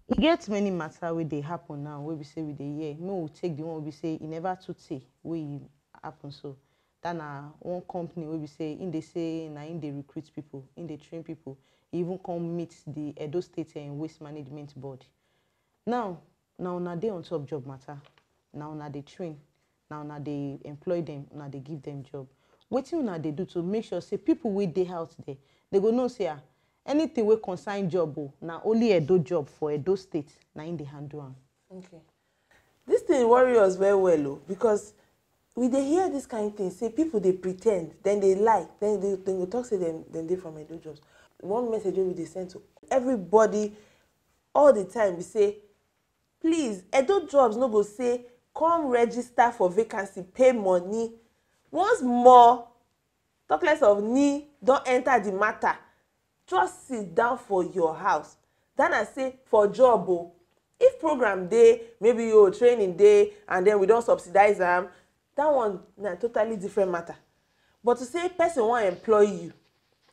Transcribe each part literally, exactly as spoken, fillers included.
E get many matter wey dey happen now wey be say we dey hear. Make we take the one wey be say e never too tey wey e happen so. That na one company wey be say im dey say na im dey recruit people, im dey train people. E even come meet the Edo State um, Waste Management Board. Now, na una dey on top job matter. Na una dey train. Na una dey employ them. Una dey give them job. Wetin una dey do to make sure say people wey dey out there, they go know say ah, anything wey concern job o, na only Edo job for Edo State na im dey handle am. Okay. This thing worry us very well o, because we dey hear this kind thing say people dey pretend, then they lie, then they, they go talk say them, them dey from Edo jobs. One message wey we dey send to everybody all the time be say, please, Edo jobs no go say come register for vacancy, pay money. Once more, talk less of ni don enter the matter. Just sit down for your house. That na say for job o, if program dey, maybe your training dey, and then we don subsidize am, that one na totally different matter. But to say person wan employ you,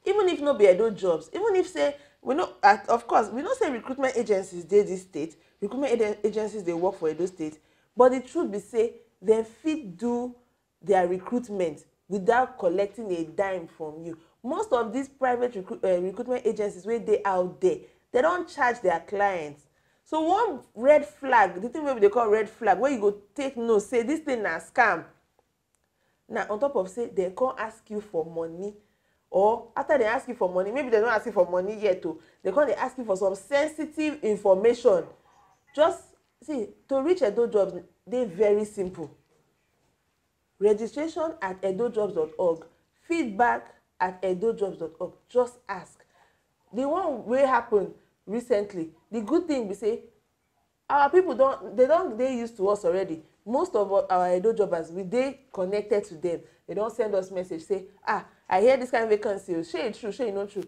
even if no be Edo jobs, even if say we no, at- of course, we know say recruitment agencies dey this state, recruitment agen- agencies dey work for Edo State, but the truth be say dem fit do their recruitment without collecting a dime from you. Most of these private recruit, uh, recruitment agencies wey dey out there, they don charge their clients. So one red flag, the thing wey we dey call red flag, wey you go take know say this thing na scam, na on top of say dem come ask you for money, or after dem ask you for money, maybe dem no ask you for money yet o, dem come dey ask you for some sensitive information. Just see, to reach Edo jobs dey very simple. Registration at edojobs dot org, feedback at edojobs dot org. Just ask. The one wey happen recently, the good thing be say our people don, they don dey used to us already. Most of our Edo jobbers, we dey connected to them. They don send us message say, ah, I hear this kind of vacancy o, shey e true, shey e no true?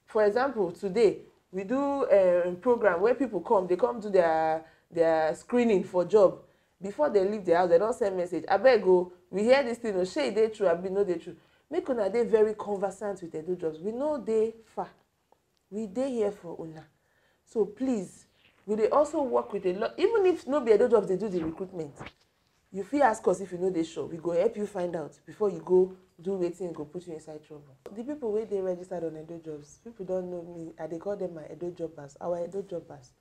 For example, today we do um, program where people come, they come do their their screening for job. Before they leave the house, they don send message, abeg o, we hear this thing o, shey e dey true abi no dey true? Make una dey very conversant with Edo jobs. We no dey far. We dey here for una. So please, we dey also work with a lot, even if no be Edo jobs dey do the recruitment, you fit ask us if you no dey sure. We go help you find out before you go do wetin go put you inside trouble. The people wey dey registered on Edo jobs, people don know me. I dey call them my Edo jobbers, our Edo jobbers.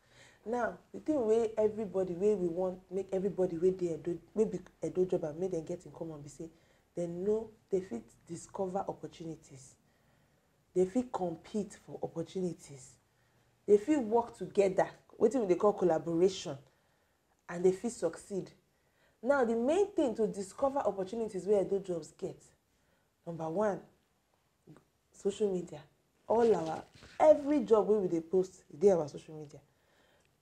Now, the thing wey everybody, wey we want make everybody wey dey Edo, wey be Edo jobber, make dem get in common be say dem know they fit discover opportunities, they fit compete for opportunities, they fit work together, wetin we dey call collaboration, and they fit succeed. Now, the main thing to discover opportunities wey Edo jobs get, number one, social media. All our, every job wey we dey post, e dey our social media.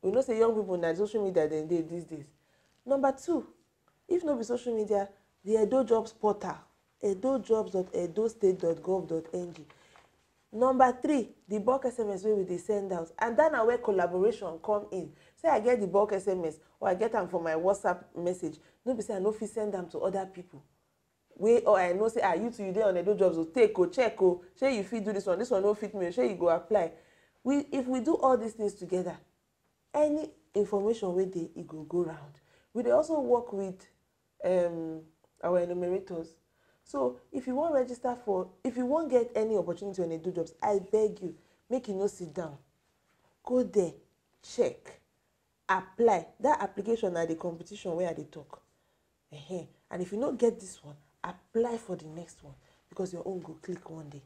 We know say young people na social media dem dey these days. Number two, if no be social media, the Edo jobs portal, edojobs dot edostate dot gov dot ng. Number three, the bulk S M S wey we dey send out, and that na where collaboration come in. Say I get the bulk S M S, or I get am for my WhatsApp message, no be say I no fit send am to other people. Wey, or I know say, ah, you too, you dey on Edo jobs o, take o, check o, shey you fit do this one, this one no fit me o, shey you go apply? We, if we do all these things together, any information wey dey, e go go round. We dey also work with um, our enumerators. So if you wan register for, if you wan get any opportunity on Edo jobs, I beg you, make you no sit down. Go there, check, apply. That application na the competition wey I dey talk. Ehen. And if you no get this one, apply for the next one, because your own go click one day.